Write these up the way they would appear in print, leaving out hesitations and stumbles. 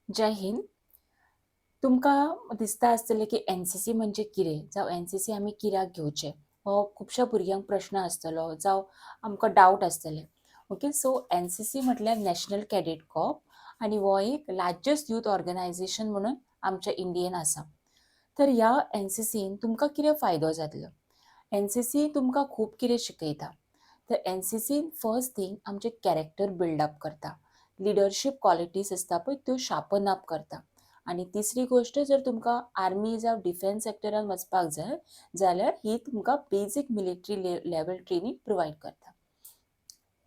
जय हिंद. तुमकां दिसता आसतलें की एनसीसी म्हणजे कितें, जावं एनसीसी आमी कित्याक घेवचें, हो खुबश्या भुरग्यांक प्रश्न आसतलो जावं आमकां डावट आसतले. ओके, सो एनसीसी म्हटल्यार नॅशनल कॅडेट कॉर्प आनी हो एक लार्जस्ट यूथ ऑर्गनायझेशन म्हणून आमच्या इंडियेन आसा. तर ह्या एनसीसीन तुमकां कितें फायदो जातलो? एनसीसी तुमकां खूब कितें शिकयता. तर एनसीसीन फर्स्ट थींग आमचें कॅरेक्टर बिल्डअप करता, लिडरशीप क्वॉलिटीज आसता पळय त्यो शार्पन अप करता. आनी तिसरी गोश्ट, जर तुमकां आर्मी जावं डिफेन्स सेक्टरान वचपाक जाय जाल्यार ही तुमकां basic military level training provide करता.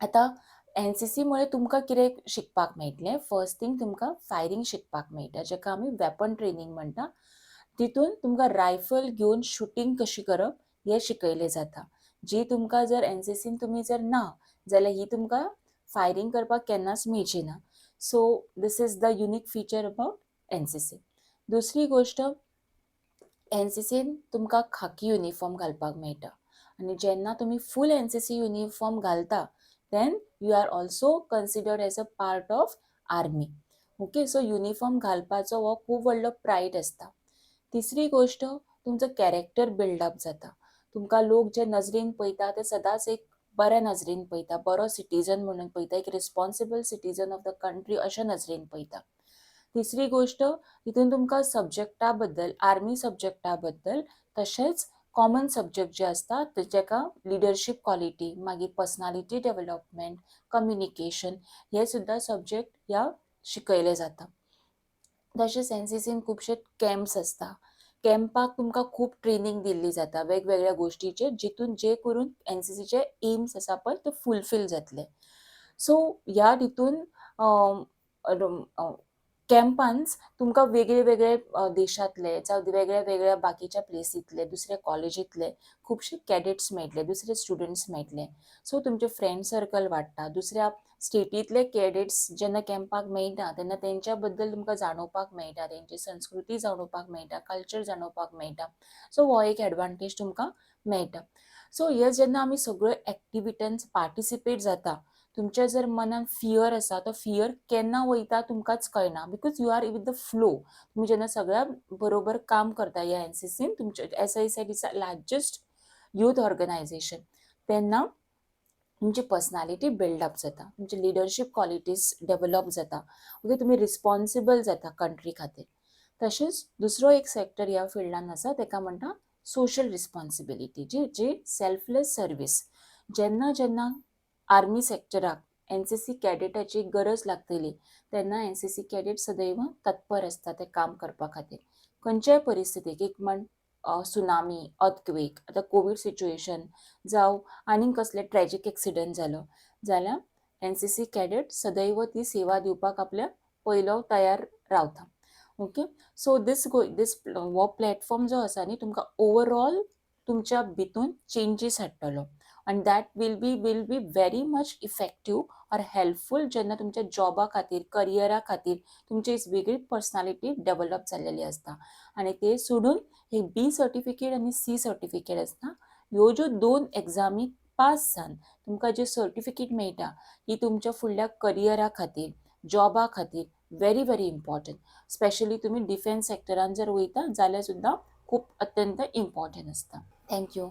आतां एनसीसी मुळे तुमकां कितें शिकपाक मेळटलें? फर्स्ट थींग, तुमकां फायरींग शिकपाक मेळटा, जाका आमी वेपन ट्रेनींग म्हणटा. तितून तुमकां रायफल घेवन शुटींग कशी करप हें शिकयलें जाता, जी तुमकां जर एनसीसीन तुमी जर ना जाल्यार ही तुमकां फायरींग करपाक केन्नाच मेळची ना. So this is the unique feature about NCC. दुसरी गोश्ट, एनसीसीन तुमकां खाकी युनिफॉर्म घालपाक मेळटा आनी जेन्ना तुमी फूल एनसीसी युनिफॉर्म घालता, then you are also considered as a part of army. Okay, so uniform घालपाचो हो खूब व्हडलो प्रायड आसता. तिसरी गोश्ट, तुमचो कॅरेक्टर बिल्डअप जाता. तुमकां लोक जे नजरेन पळयता ते सदांच एक बऱ्या नजरेन पळयता, बरो सिटीजन म्हणून पळयता, एक responsible citizen of the country अशा नजरेन पळयता. तिसरी गोश्ट, तितून तुमकां सब्जॅक्टा बद्दल, आर्मी सब्जॅक्टा बद्दल, तशेंच कॉमन सब्जॅक्ट जे आसता जाका लिडरशीप क्वॉलिटी, मागीर पर्सनालिटी डेवलपमेंट, कम्युनिकेशन हे सुद्दां सब्जॅक्ट ह्या शिकयले जाता. तशेंच एनसीसीन खुबशे कॅम्प्स आसता. कॅम्पाक तुमकां खूब ट्रेनींग दिल्ली जाता वेगवेगळ्या गोश्टीचेर, जितून जे करून एनसीसीचे एम्स आसा पळय ते फुलफील जातले. सो ह्या हितून कॅम्पांच तुमकां वेगळे वेगळे देशांतले जावं वेगळ्या वेगळ्या बाकीच्या प्लेसींतले, दुसऱ्या कॉलेजींतले खुबशे कॅडेट्स मेळटले, दुसरे स्टुडंट्स मेळटले. सो तुमचें फ्रेंड सर्कल वाडटा. दुसऱ्या स्टेटींतले कॅडेट्स जेन्ना कॅम्पाक मेळटा तेन्ना तेंच्या बद्दल तुमकां जाणोवपाक मेळटा, तेंची संस्कृती जाणोवपाक मेळटा, कल्चर जाणोवपाक मेळटा. सो हो एक एडवांटेज तुमकां मेळटा. सो हे जेन्ना आमी सगळ्यो एक्टिविटीज पार्टिसिपेट जाता, तुमच्या जर मनान फियर आसा तो फियर केन्ना वयता तुमकांच कळना, because you are with the flow. तुमी जेन्ना सगळ्या बरोबर काम करता ह्या एनसीसीन तुमच्या, as I said, it's largest youth organization, तेन्ना तुमची पर्सनालिटी बिल्डअप जाता, तुमची लिडरशीप क्वॉलिटीज डेवलप जाता. ओके, तुमी रिस्पॉन्सिबल जाता कंट्री खातीर. तशेंच दुसरो एक सेक्टर ह्या फिल्डान आसा, ताका म्हणटा सोशल रिस्पॉन्सिबिलिटी, जी जी सेल्फलेस सर्वीस. जेन्ना जेन्ना आर्मी सेक्टराक एनसीसी कॅडेटाची गरज लागतली तेन्ना एनसीसी कॅडेट सदैव तत्पर आसता तें काम करपा खातीर, खंयच्याय परिस्थितीक. एक म्हण सुनामी, अर्थक्वेक, आतां कोवीड सिच्युएशन जावं आनीक कसले ट्रेजीक एक्सिडंट जालो जाल्यार एनसीसी कॅडेट सदैव ती सेवा दिवपाक आपल्या पयलो तयार रावता. Okay, so this go this हो प्लॅटफॉर्म जो आसा न्ही, तुमकां ओवरऑल तुमच्या भितून चेंजीस हाडटलो आनी that will be very much effective or helpful जेन्ना तुमच्या जॉबा खातीर, करियरा खातीर तुमची एक वेगळी पर्सनालिटी डेवलप जाल्लेली आसता. आनी ते सोडून एक बी सर्टिफिकेट आनी सी सर्टिफिकेट आसता. ह्यो ज्यो दोन एग्जामी पास जावन तुमकां जे सर्टिफिकेट मेळटा ही तुमच्या फुडल्या करियरा खातीर, जॉबा खातीर व्हेरी व्हेरी इम्पॉर्टंट. स्पेशली तुमी डिफेन्स सेक्टरान जर वयता जाल्यार सुद्दां खूब अत्यंत इम्पॉर्टंट आसता. Thank you.